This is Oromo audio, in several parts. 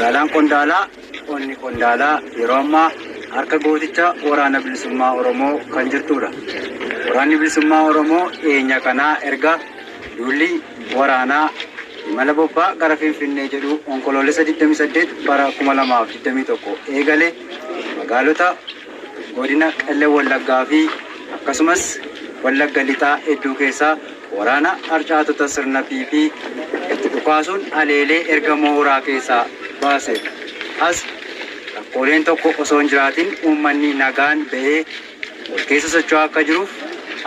Magaalaan Qondaalaa, onni Qondaalaa yeroo ammaa harka gooticha Waraana Bilisummaa Oromoo kan jirtudha. Waraanni Bilisummaa Oromoo dhiyeenya kanaa erga duulli waraanaa imala bobbaa gara Finfinnee jedhu Onkoloolessa 28 bara 2021 eegale magaalota godina Qellem Wallaggaa fi akkasumas Wallagga Lixaa hedduu keessaa waraana harcaatota sirna PP itti dhukaasuun aleelee erga mooraa keessaa baase as rakkooleen tokko osoo hin jiraatin uummanni nagaan ba'ee wal keessa socho'aa akka jiruuf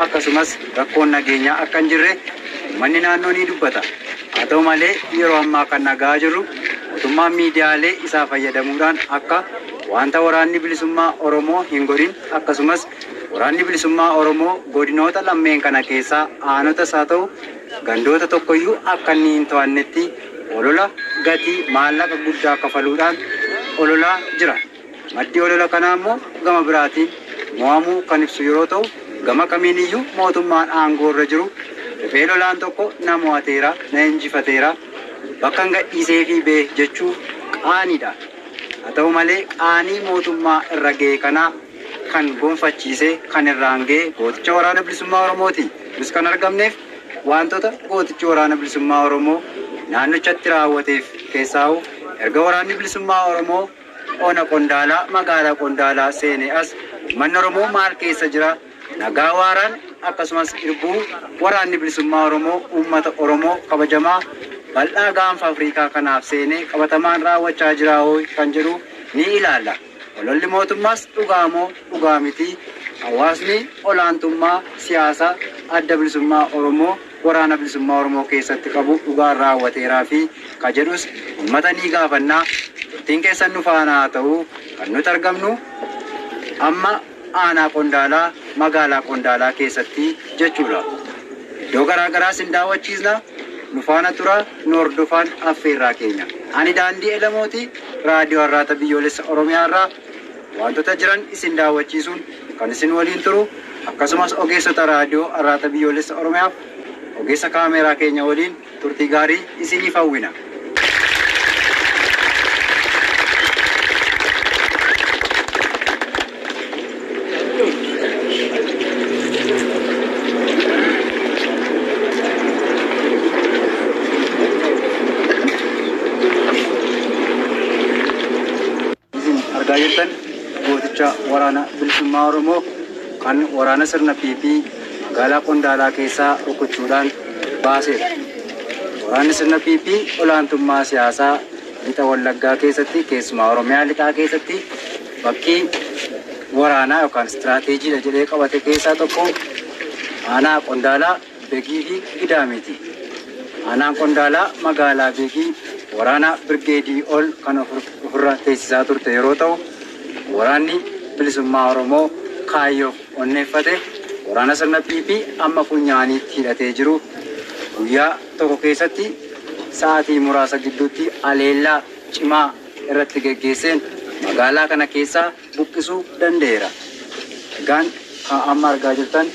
akkasumas rakkoon nageenyaa akka hin jirre uummanni naannoo ni dubbata. Haa ta'u malee yeroo ammaa kan dhaga'aa jirru mootummaan miidiyaalee isaa fayyadamuudhaan akka wanta Waraanni Bilisummaa Oromoo hin godhin akkasumas Waraanni Bilisummaa Oromoo godinoota lammeen kana keessaa aanotas haa ta'u gandoota tokkoyyuu akka inni hin to'annetti olola gatii maallaqa guddaa kafaluudhaan ololaa jira. Maddi olola kanaa immoo gama biraatiin mo'amuu kan ibsu yeroo ta'u, gama kamiiniyyuu mootummaan aangoo irra jiru riphee lolaan tokko na mo'ateera, na injifateera, bakkan gadhiiseefii ba'e jechuu qaaniidha. Haa ta'u malee qaanii mootummaa irra ga'e kanaa kan gonfachiise, kan irraan ga'e gooticha Waraana Bilisummaa Oromooti. Nus kan argamneef waantota gootichi Waraana Bilisummaa Oromoo naannochatti raawwateef keessaahuu erga Waraanni Bilisummaa Oromoo ona Qondaalaa magaalaa Qondaalaa seenee as uummanni Oromoo maal keessa jira, nagaa waaraan akkasumas irbuu Waraanni Bilisummaa Oromoo uummata Oromoo kabajamaa bal'aa gaanfa Afrikaa kanaaf seenee qabatamaan raawwachaa jiraa hoo kan jedhu ni ilaalla. Ololli mootummaas dhugaa moo dhugaa miti? Hawaasni olaantummaa siyaasa Adda Bilisummaa Oromoo Waraana Bilisummaa Oromoo keessatti qabu dhugaan raawwateeraa fi ka jedhus uummata ni gaafanna. Turtiin keessan nu faana haa ta'u. Kan nuti argamnu amma aanaa Qondaalaa magaalaa Qondaalaa keessatti jechuudha. Iddoo garaa garaas hin daawwachiisna. Nu faana tura, nu hordofaan affeerraa keenya. Ani Daandii Elamooti, Raadiyoo Arraata Biyyoolessa Oromiyaa irraa waantota jiran isin daawwachiisuun kan isin waliin turu akkasumas ogeessota Raadiyoo Arraata Biyyoolessa Oromiyaaf ogeessa kaameeraa keenya waliin turtii gaarii isiniif hawwina. Isin argaa jirtan gooticha Waraana Bilisummaa Oromoo kan waraana sirna PP magaalaa Qondaalaa keessaa rukuchuudhaan baaseedha. Waraanni sirna PP olaantummaa siyaasaa lixa Wallaggaa keessatti keessumaa Oromiyaa lixaa keessatti bakkii waraanaa yookaan istiraateejiidha jedhee qabate keessaa tokko aanaa Qondaalaa, Begii fi Gidaamiiti. Aanaan Qondaalaa magaalaa Begii waraana birgeedii ol kan ofirra teessisaa turte yeroo ta'u, waraanni Bilisummaa Oromoo kaayyoof onneeffate waraana sirna PP amma funyaaniitti hidhatee jiru guyyaa tokko keessatti sa'aatii muraasa gidduutti aleellaa cimaa irratti geggeesseen magaalaa kana keessaa buqqisuu danda'eera. Egaan kan amma argaa jirtan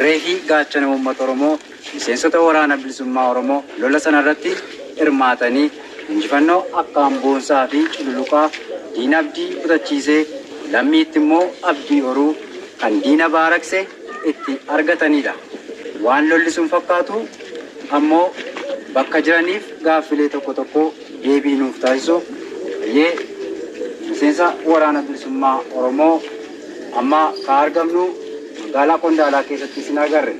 reefii gaachana uummata Oromoo miseensota Waraana Bilisummaa Oromoo lola sana irratti hirmaatanii injifannoo akkaan boonsaa fi cululuqaa diina abdii kutachiisee lammiitti immoo abdii horuu kan diina baaragse itti argataniidha. Waan lolli sun fakkaatu ammoo bakka jiraniif gaaffilee tokko tokko deebii nuuf taasisu. Hayyee, miseensa Waraana Bilisummaa Oromoo, amma ka argamnu magaalaa Qondaalaa keessatti isin agarre.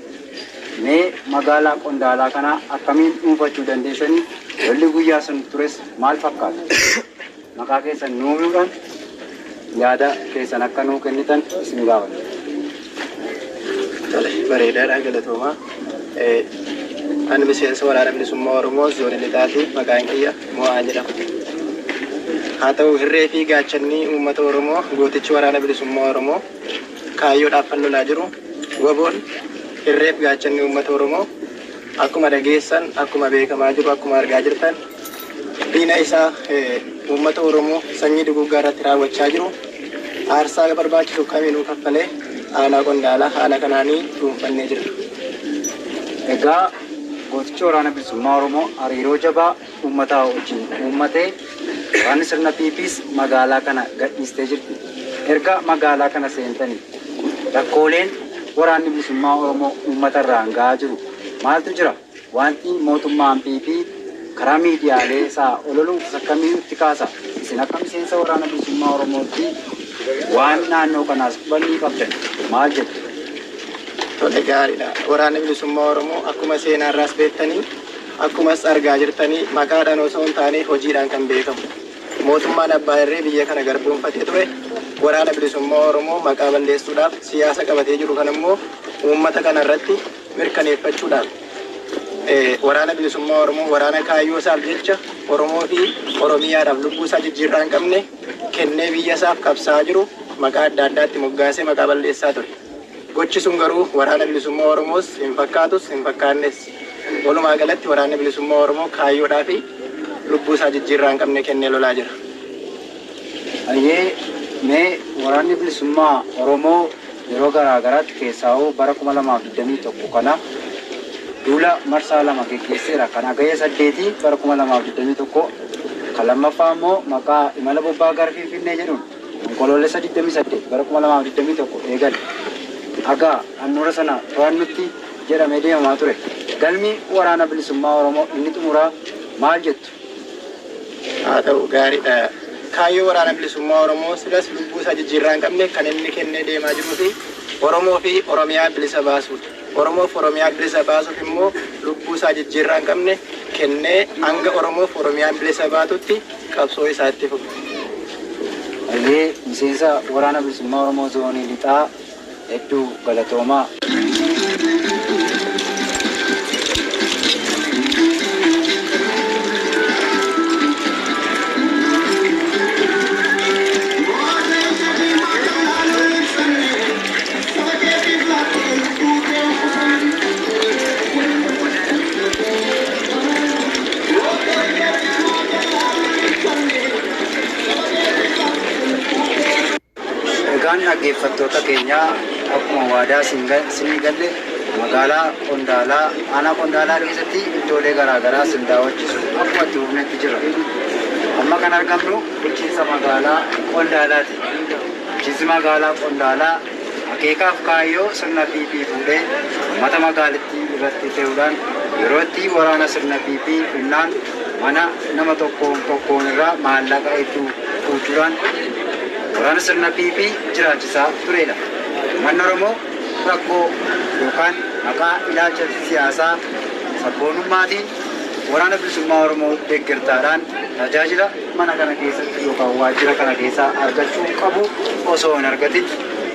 Mee magaalaa Qondaalaa kana akkamiin dhuunfachuu dandeessanii? Lolli guyyaa sun tures maal fakkaata? Maqaa keessan nuu himuudhaan yaada keessan akka nuu kennitan isin gaafanna. Tole, bareedaadha, galatoomaa. Ani miseensa Waraana Bilisummaa Oromoo Zoonii Lixaati. Maqaan kiyya Mo'aa jedhama. Haa ta'u, hirree fi gaachanni uummata Oromoo gootichi Waraana Bilisummaa Oromoo kaayyoodhaaf kan lolaa jiru WBOn hirreef gaachanni uummata Oromoo akkuma dhageessan, akkuma beekamaa jiru, akkuma argaa jirtan diina isaa uummata Oromoo sanyii duguuggaa irratti raawwachaa jiru aarsaa barbaachisu kamiinuu kaffalee aanaa Qondaalaa haala kanaanii dhuunfannee jirra. Egaa gootichi Waraana Bilisummaa Oromoo hariiroo jabaa uummataa wajjin uummatee Waraanni sirna PPs magaalaa kana gadhiistee jirti. Erga magaalaa kana seentanii rakkooleen waraanni bilisummaa Oromoo uummata irraan gahaa jiru maaltu jira? Wanti mootummaan PP karaa miidiyaalee isaa ololu akkamii itti kaasa? Isin akka miseensa waraana bilisummaa Oromootti waan naannoo kanaas hubannii qabdan maal jettu? Tole, gaariidha. Waraanni bilisummaa Oromoo akkuma seenaarraas beektanii, akkumas argaa jirtanii, maqaadhaan osoo hin taane hojiidhaan kan beekamu. Mootummaan abbaa irree biyya kana garboomfatee ture waraana bilisummaa Oromoo maqaa balleessuudhaaf siyaasa qabatee jiru kan immoo uummata kana irratti mirkaneeffachuudhaaf, waraana bilisummaa Oromoo, waraana kaayyoo isaaf jecha Oromoo fi Oromiyaadhaaf lubbuu isaa jijjiirraa hin qabne kennee biyya isaaf qabsaa'aa jiru maqaa adda addaatti moggaasee maqaa balleessaa ture. Gochi sun garuu waraana bilisummaa Oromoos hin fakkaatus, hin fakkaannes. Walumaa galatti waraanni bilisummaa Oromoo kaayyoodhaa fi lubbuu isaa jijjiirraa hin qabne kennee lolaa jira. Ayyee, mee waraanni bilisummaa Oromoo yeroo garaa garaatti, keessaa'uu bara 2021 kana, duula marsaa lama geggeesseera. Kan Hagayya 8 bara 2021, kan lammaffaa immoo maqaa imala bobbaa gara Finfinnee jedhuun Onkoloolessa 28 bara 2021 eegale. Haga handhuura sana to'annutti jedhamee deemamaa ture. Galmi waraana bilisummaa Oromoo inni xumuraa maal jettu? Haa ta'u, gaariidha. Kaayyoo waraana bilisummaa Oromoo silas lubbuu isaa jijjiirraa hin qabne kan inni kennee deemaa jiruu fi Oromoo fi Oromiyaa bilisa baasuudha. Oromoof Oromiyaa bilisa baasuuf immoo lubbuu isaa jijjiirraa hin qabne kennee hanga Oromoof Oromiyaan bilisa baatutti qabsoo isaa itti fufa. Ayyee, miseensa waraana bilisummaa Oromoo zoonii lixaa, hedduu galatoomaa. Egaan dhaggeeffattoota keenyaa, akkuma waadaa isinii galle magaalaa Qondaalaa, aanaa Qondaalaa keessatti iddoolee garaa garaa isin daawwachiisu akkuma itti fufnetti jira. Amma kan argamnu bulchiinsa magaalaa Qondaalaati. Bulchiinsi magaalaa Qondaalaa akeekaaf kaayyoo sirna PP fuudhee uummata magaalittii irratti fe'uudhaan yeroo itti waraana sirna PP humnaan mana nama tokkoon tokkoon irraa maallaqa hedduu fuuchuudhaan waraana sirna PP jiraachisaa turedha. Uummanni Oromoo rakkoo yookaan maqaa ilaalcha siyaasaa sabboonummaatiin waraana bilisummaa Oromoo deeggartaadhaan tajaajila mana kana keessatti yookaan waajjira kana keessaa argachuu qabu osoo hin argatin,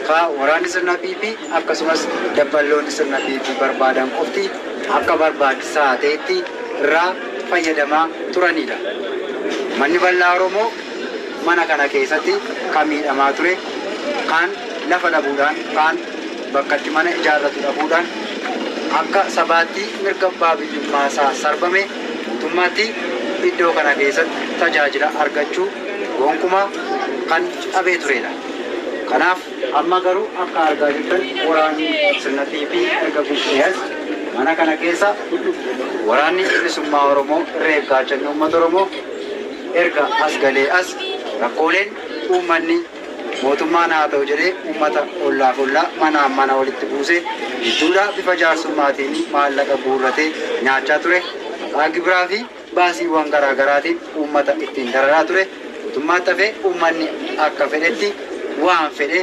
kaa waraanni sirna PP akkasumas dabballoonni sirna PP barbaadan qofti akka barbaachisaa ta'etti irraa fayyadamaa turanidha. Manni bal'aa Oromoo mana kana keessatti kan miidhamaa ture, kaan lafa dhabuudhaan, kaan bakkatti mana ijaarratu dhabuudhaan, akka sabaatti mirga abbaa biyyummaa isaa sarbame mootummaatti iddoo kana keessatti tajaajila argachuu gonkumaa kan dhabee turedha. Kanaaf amma garuu akka argaa jirtan waraanni sirna PP erga buqqee as mana kana keessa waraanni bilisummaa Oromoo irreef gaachanni uummata Oromoo erga as galee as rakkooleen uummanni mootummaan haa ta'u jedhee uummata ollaaf ollaa, manaan mana walitti buusee gidduudhaa bifa jaarsummaatiin maallaqa guurratee nyaachaa ture, maqaa gibiraa fi baasiiwwan garaa garaatiin uummata ittiin dararaa ture mootummaatti hafee uummanni akka fedhetti waan fedhe,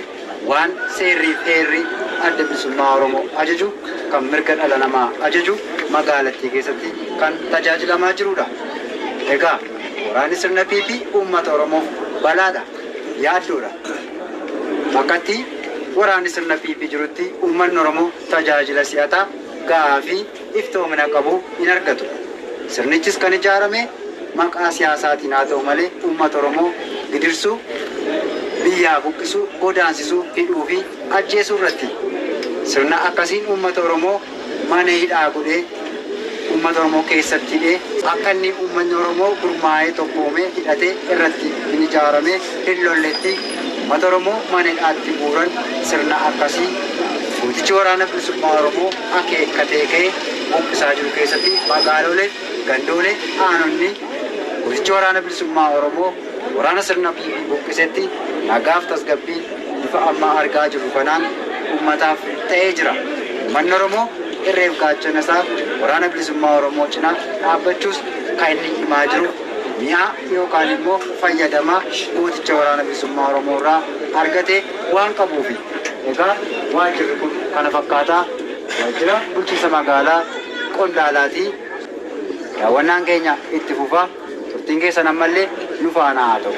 waan seerrii fi heerri adda bilisummaa Oromoo ajaju, kan mirga dhala namaa ajaju magaalattii keessatti kan tajaajilamaa jirudha. Egaa waraanni sirna PP uummata Oromoof balaadha, yaaddoodha. Bakkatti waraanni sirna PP jirutti uummanni Oromoo tajaajila si'ataa, gahaa fi iftoomina qabu hin argatu. Sirnichis kan ijaarame maqaa siyaasaatiin haa ta'u malee uummata Oromoo gidirsuu, biyyaa buqqisuu, godaansisuu, hidhuu fi ajjeesuu irratti. Sirna akkasiin uummata Oromoo mana hidhaa godhee uummata Oromoo keessatti hidhee akka inni uummanni Oromoo gurmaa'ee, tokkoomee, hidhatee irratti hin ijaaramee hin lolletti uummata Oromoo mana hidhaatti guuran, sirna akkasii gootichi waraana bilisummaa Oromoo akeekkatee ka'ee buqqisaa jiru keessatti magaalolee, gandoolee, aanonni Gootichi waraana bilisummaa Oromoo waraana sirna PP buqqisetti nagaaf tasgabbii bifa amma argaa jirru kanaan uummataaf ta'ee jira. Uummanni Oromoo irreef gaachana isaa waraana bilisummaa Oromoo cinaa dhaabbachuus kan inni himaa jiru mi'a yookaan immoo fayyadamaa gooticha waraana bilisummaa Oromoo irraa argate waan qabuufi. Egaa waajjirri kun kana fakkaataa waajjira bulchiinsa magaalaa Qondaalaatii. Daawwannaan keenya itti fufaa, turtiin keessan ammallee nu faana haa ta'u.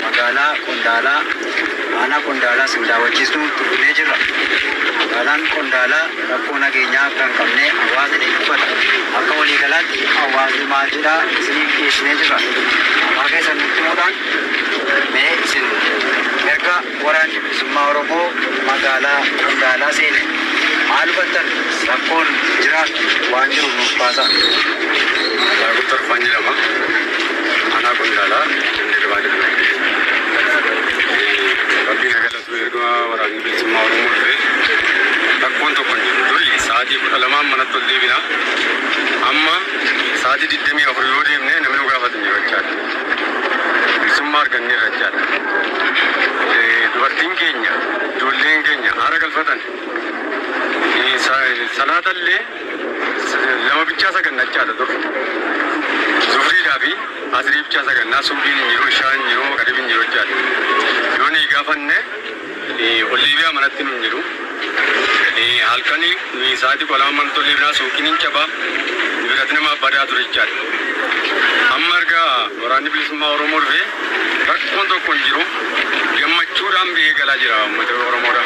Magaalaa Qondaalaa, aanaa Qondaalaa sin daawwachiisnu turree jirra. Magaalaan Qondaalaa rakkoo nageenyaa akka hin qabne hawaasni ni dubbata. Akka waliigalaatti hawaasni maal jedhaa isiniif dhiyeessinee jirra. Maqaa keessan nutti himuudhaan mee isin erga waraanni bilisummaa Oromoo magaalaa Qondaalaa seene maal hubattan, rakkoon jira waan jiru nuuf baasaa. Daawit Tarfaan jedhama. Aanaa Qondaalaa Ganda Gabaa jedhama. Rabbiin haa galatu, erga waraanni bilisummaa Oromoo dhufe rakkoon tokko hin jiru. Duri sa'aatii 12n manatti ol deebina. Amma sa'aatii 24 yoo deemne namni nu gaafatu hin jiru jechaadha. Bilisummaa arganneerra jechaadha. Dubartiin keenya, ijoolleen keenya haara galfatan. Salaatallee lama bichaa saganna jechaadha dur. Zuhriidhaa fi asrii bichaa sagannaa, suuqiin hin jiru, ishaan hin jiru, qadibi hin jiru jechaadha. Yoo nuyi gaafanne ol deebi'aa manatti nu hin jedhu. Halkanii nuyi sa'aatii 12 manatti ol deebinaa, suuqiin hin cabaa, biratti nama badaa ture jechaadha. Amma erga waraanni bilisummaa Oromoo dhufee rakkoon tokko hin jiru. Gammachuudhaan ba'ee galaa jira uummata Oromoodha.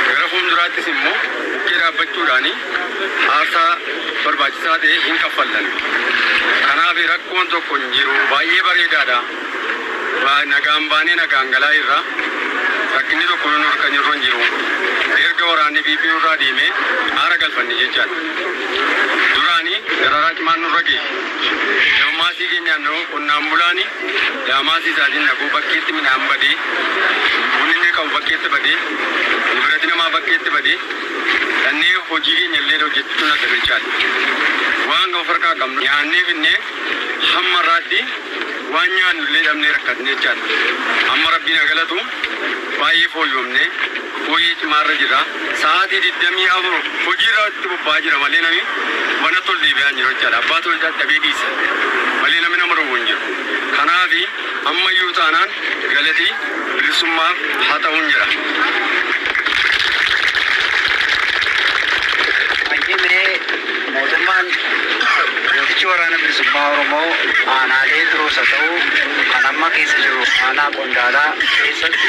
Gara fuulduraattis immoo bukkee dhaabbachuudhaan aarsaa barbaachisaa ta'e hin kaffallan. Kanaaf rakkoon tokko hin jiru. Baay'ee bareedaadha. Nagaan baanee nagaan galaa irra rakkinni tokko nu harka jirru hin jiru. Erga waraanni PP nurraa deemee haara galfanne jechaadha. Duraanii dararaa cimaan nurra ga'e. Maasii keenyaan qonnaan bulaani maasii isaatiin naquu bakkeetti midhaan badee, bunni inni qabu bakkeetti badee, nibirati namaa bakkeetti badee, dhannee hojii keenya illee hojjechuun adda bilchaadha. Waan of harkaa qabnu nyaannee finnee hamma irraatti waan nyaannu illee dhabnee rakkatne jechaadha. Amma Rabbiin haa galatu, baay'ee fooyyomne, fooyyee cimaarra jira. Sa'aatii 24 hojii irratti bobba'aa jira malee namni mana tol deebi'aa hin jiru jechaadha. Abbaa tol dadhabee dhiisa malee namni nama dhowwu hin jiru. Kanaafi ammayyuu taanaan galatii bilisummaaf haa ta'uun jira. Mee mootummaan gootichi waraana bilisummaa Oromoo aanaalee biroos haa ta'u kan amma keessa jiru aanaa Qondaalaa keessatti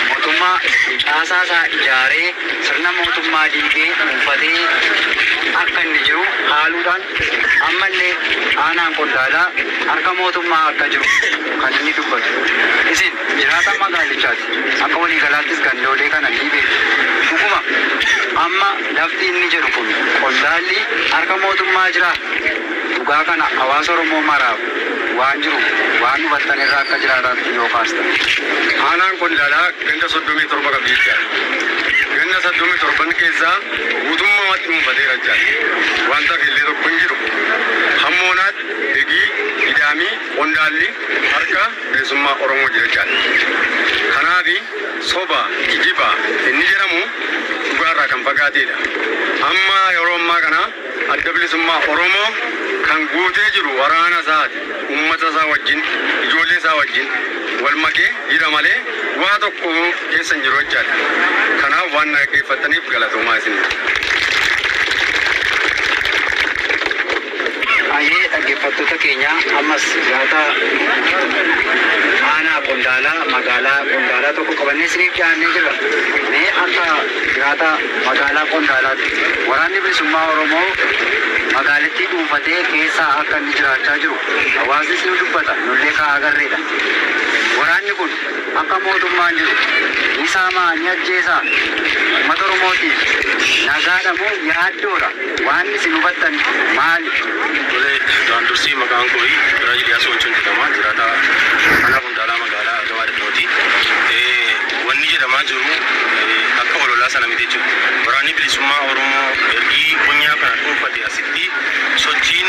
mootummaa caasaa isaa ijaaree sirna mootummaa diigee dhuunfatee akka inni jiru haaluudhaan ammallee aanaan Qondaalaa harka mootummaa akka jiru kan inni dubbatu. Isin jiraatan magaalichaati. Akka waliigalaattis gandoolee kana ni beektu. Dhuguma amma lafti inni jedhu kun Qondaalli harka mootummaa jira. Dhugaa kana hawaasa Oromoo maraaf waan jiru waan hubattan irraa akka jiraataatti yoo kaastan. Aanaan Qondaalaa ganda 37 qabdi jechaadha. Ganda 37 keessaa guutummaatti dhuunfateera jechaadha. Wanta illee tokko hin jiru. Hammoonaatti Begii, Gidaamii, Qondaalli harka bilisummaa Oromoo jira jechaadha. Kanaafi soba, kijiba inni jedhamu dhugaarraa kan fagaatedha. Amma yeroo ammaa kana adda bilisummaa Oromoo Kan guutee jiru waraana isaati. Uummata isaa wajjin, ijoollee isaa wajjin wal makee jira malee waa tokko keessa hin jiru jechaadha. Kanaaf waan na dhaggeeffattaniif galatoomaa isin. Ayyee dhaggeeffattoota keenya, ammas gaafa aanaa Qondaalaa, magaalaa Qondaalaa tokko qabannee isiniif dhiyaannee jirra. Mee akka jiraata magaalaa Qondaalaatti waraanni bilisummaa Oromoo magaalattii dhuunfatee keessaa akka inni jiraachaa jiru hawaasnis ni dubbata, nullee kaa agarreedha. Waraanni kun akka mootummaan jiru ni saamaa, ni ajjeesaa, uummata Oromootiif nagaadha moo yaaddoodha? Waan isin hubattan maali? Tole, duraan dursii maqaan koo Biraa Jiliyaas Wancoon jedhama. Jiraataa aanaa Qondaalaa magaalaa Gabaa Dadhooti. Wanni jedhamaa jiru akka ololaa sana miti jechuudha. Waraanni bilisummaa Oromoo ergii konyaa kana dhuunfate asitti sochiin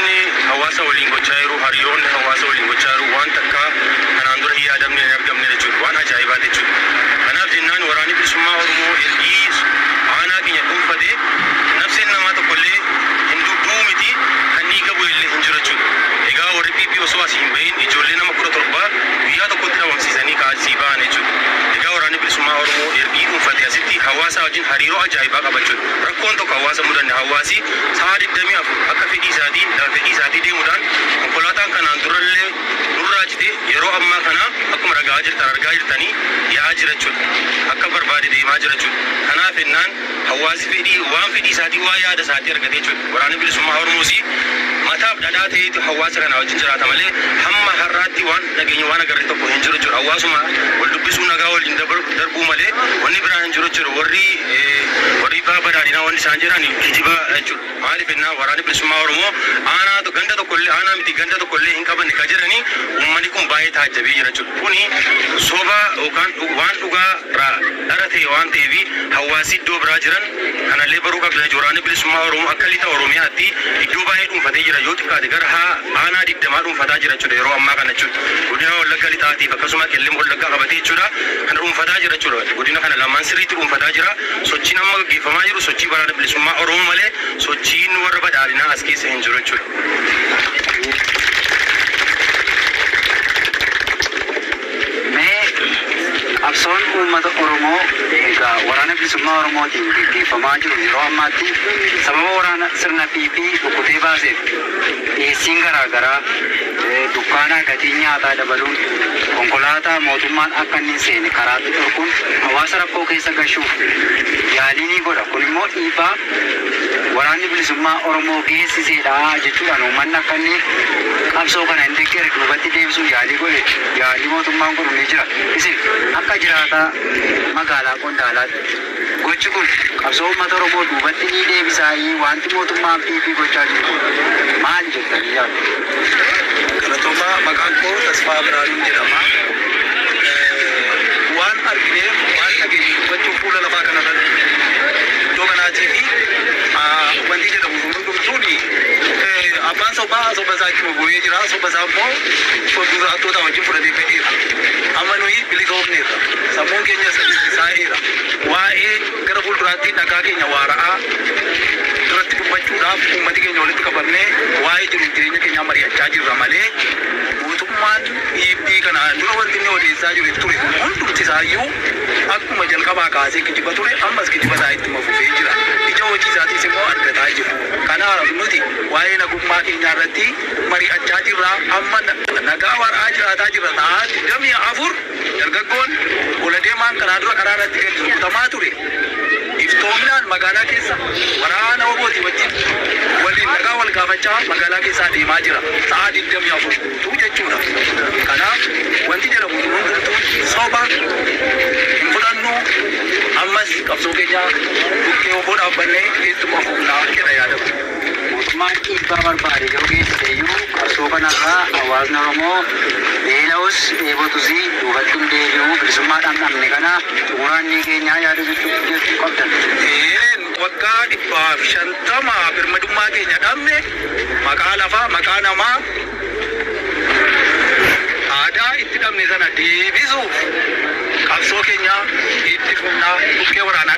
hawaasa waliin gochaa jiru, hariiroon hawaasa waliin gochaa jiru waan takka kanaan dura hin yaadamne, hin argamne jechuudha. Waan ajaa'ibaa jechuudha. Kanaaf jennaan waraanni bilisummaa Oromoo ergii aanaa keenya dhuunfate nafseen namaa tokkollee hin du'uu miti, kan dhiiga bu'e illee hin jiru jechuudha. Egaa warri PP osoo asii hin bahin ijoollee nama 17 guyyaa tokkotti dhabamsiisanii kaasii ba'an jechuudha. Egaa waraanni bilisummaa Oromoo ergii dhuunfate asitti hawaasa wajjin hariiroo ajaa'ibaa qaba jechuudha. Rakkoon tokko hawaasa mudanne hawaasi sa'a 24 akka fedhii isaatii lafa fedhii isaatii deemuudhaan konkolaataan kanaan durallee nurraa cite yeroo ammaa kana akkuma dhagaa jirtan argaa jirtanii yaa'aa jira jechuudha. Akka barbaade deemaa jira jechuudha. Kanaaf ennaan hawaasi fedhii waan fedhii isaatii waan yaada isaatii argate jechuudha. Waraanni bilisummaa Oromoos mataaf dhadhaa ta'eetu hawaasa kana wajjin jiraata malee hamma har'aatti waan dhageenya waan agarre tokko hin jiru jechuudha. Hawaasuma wal dubbisuu, nagaa waliin darbuu malee wanni biraa hin jiru jechuudha. Warri badhaadhinaa wanni isaan jedhan kijiba jechuudha. Maaliif ennaan waraanni bilisummaa Oromoo aanaa ganda tokkollee, aanaa miti ganda tokkollee hin qabanne ka jedhanii uummanni kun baay'ee taajjabee jira jechuudha. Kuni soba yookaan waan dhugaa dhara ta'e waan ta'eef hawaasi iddoo biraa jiran kanallee baruu qabna jechuudha. Waraanni bilisummaa Oromoo akka lixa Oromiyaatti iddoo baay'ee dhuunfatee jira. Yoo xiqqaate gara haa aanaa 20 dhuunfataa jira jechuudha yeroo ammaa kana jechuudha. Godina Wallagga lixaatiif akkasuma Qellem Wallaggaa qabatee jechuudha. Kana dhuunfataa jira jechuudha. Godina kana lamaan sirriitti dhuunfataa jira. Sochiin amma gaggeeffamaa jiru sochii waraana bilisummaa Oromoo malee sochiin warra badhaadhinaa as keessa hin jiru jechuudha. Mee qabsoon uummata Oromoo egaa waraana bilisummaa Oromootiin gaggeeffamaa jiru yeroo ammaatti sababa waraana sirna PP rukutee baaseef dhiyeessiin garaa garaa dukkaanaa gatii nyaataa dabaluun, konkolaataa mootummaan akka inni hin seene karaatti dhorkuun hawaasa rakkoo keessa gashuuf yaalii ni godha. Kun immoo dhiibbaa waraanni bilisummaa Oromoo geessiseedha jechuudhaan uummanni akka inni qabsoo kana hin deeggarre duubatti deebisuuf yaalii godhe, yaalii mootummaan godhu ni jira. Isin akka jiraataa magaalaa Qondaalaatti gochi kun qabsoo uummata Oromoo duubatti ni deebisaayii, wanti mootummaan PP gochaa jiru kun maali jettanii yaaddu? Galatoomaa, maqaan koo Tasfaa Biraanuun jedhama. Waan argineef waan dhageenye dubbachuuf fuula lafaa kanarratti iddoo kanaatii fi wanti jedhamu hundumtuuni abbaan sobaa soba isaa ittuma bu'ee jira. Soba isaa immoo fuulduraattoota wajjin fudhatee ka'eera. Amma nuyi bilisoomneerra. Sammuun keenya saa'eera. Waa'ee gara fuulduraatti nagaa keenya waara'aa irratti dubbachuudhaaf uummati keenya walitti qabamnee waa'ee jiruuf jireenya keenyaa mari'achaa jirra malee mootummaan dhiibbii kana dura wanti inni odeessaa jiru ture hundumti isaayyuu akkuma jalqabaa kaasee kijiba ture, ammas kijiba isaa ittuma fufee jira. Ija hojii isaatiis immoo argataa jira. Kanaaf nuti waa'ee nagummaa keenyaa irratti mari'achaa jirra. Amma nagaa waara'aa jiraataa jirra. Sa'a 24 dargaggoon ola deemaan kanaa dura karaa irratti gadi rukutamaa ture. Iftoominaan magaalaa keessa waraana Oromootii wajjin waliin nagaa wal gaafachaa magaalaa keessaa deemaa jira. Sa'a 24 guutuu jechuudha. Kanaaf wanti jedhamu hundumtuu soba, hin fudhannu. Ammas qabsoo keenya bukkee obbo dhaabbannee ittuma fufnaa jedha yaadamu. Mootummaan dhiibbaa barbaade yoo geessise iyyuu qabsoo kanarraa hawaasni Oromoo beela'us dheebotus duubatti hin deebi'u, bilisummaa dhamdhamne kana xumuraan ni keenyaa yaada jechuu qabdan. Een, waggaa 150 birmadummaa keenya dhabne, maqaa lafaa, maqaa namaa, aadaa itti dhabne sana deebisuuf qabsoo keenya itti fufnaa, bukkee waraanaa.